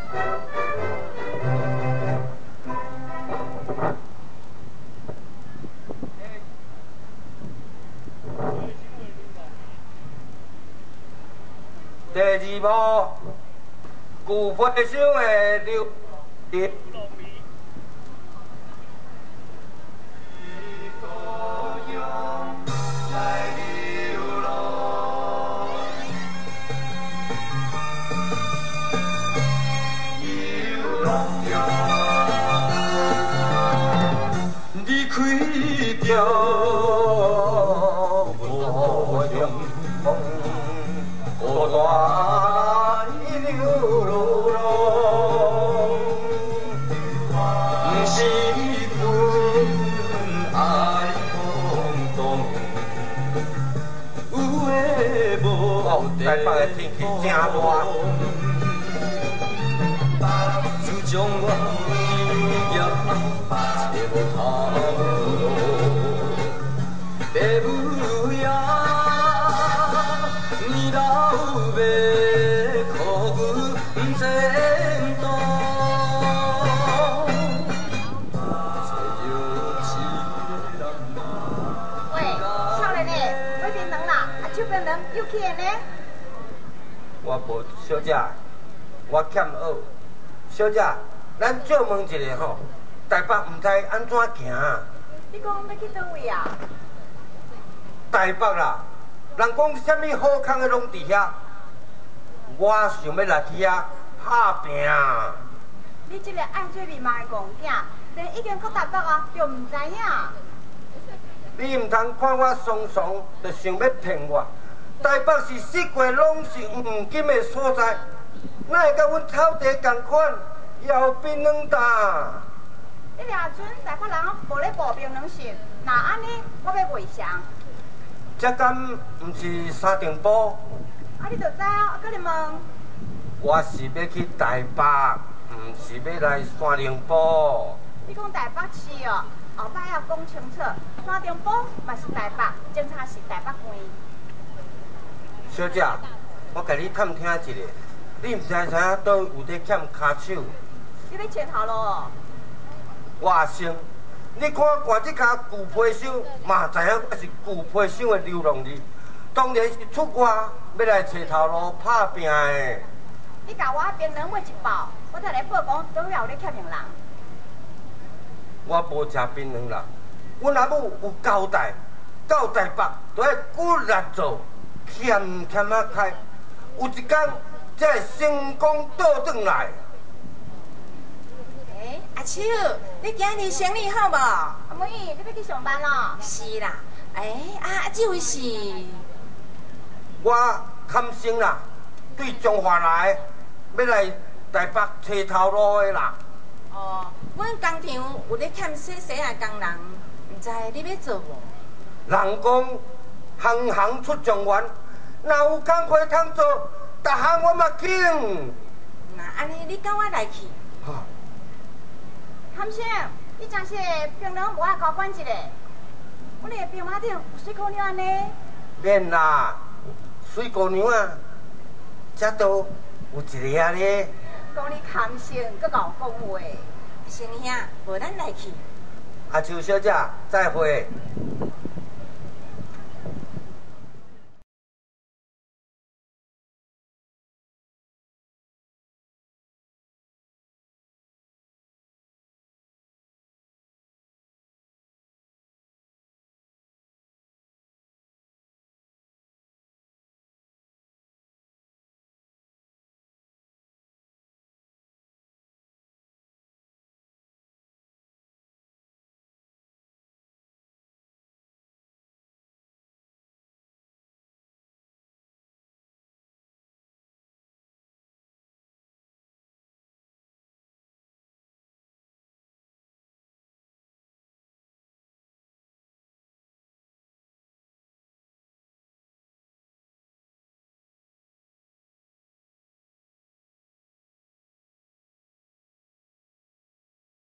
第二幕，旧皮箱的流离。离开着故乡，孤单流浪，不是阮爱放纵，有的无台北的天气真热。自将我业找无头路，爸母呀，你老欲苦阮前途。喂，少年的，买槟榔啦，啊，手槟榔又起的呢？我无，小姐，我欠学。小姐，咱借问一下吼，台北毋知按怎行？你讲欲去佗位啊？台北啦，人讲啥物好康的攏佇遐，我想欲來去遐拍拚。你這个愛做面盲的戇囝，連已經到台北啊，就毋知影。你毋通看我慫慫，就想欲騙我。台北是四界攏是黃金的所在，哪會佮阮草地仝款，搖檳榔擔？你掠準台北人無咧捕檳榔食，若按呢，我欲賣誰？這敢毋是三重埔？啊，你就知啊，閣來問。我是欲去台北，毋是欲來山苓埔。你講台北市哦，後擺要講清楚，山苓埔嘛是台北，警察是台北縣。小姐，我共你探聽一下，你毋知影佗有咧欠跤手？你欲揣頭路哦？我阿生，你看我這跤舊皮箱，嘛知影我是舊皮箱的流浪兒，當然是出外欲來揣頭路拍拚的。你共我檳榔買一包，我再來報講佗位有咧欠用人。我無食檳榔啦，阮阿母有交代，到台北都愛骨力做，欠欠仔開，有一工才會成功倒轉來。欸，阿秋，你今日生理好無？阿妹，你欲去上班囉？是啦。欸，啊，這位是？我堪生啦，對彰化來，欲來台北揣頭路的啦。哦，阮工廠有咧欠洗洗仔工人，毋知你欲做無？人講行行出狀元，若有工課通做，逐項我嘛肯。那按呢，你佮我來去。堪生，你真是檳榔無愛交管一下。阮的兵馬頂有水姑娘呢。免啦，水姑娘啊，這都有一个啊咧。講你堪生，閣𠢕講話。生兄，無咱來去。阿秋小姐，再會。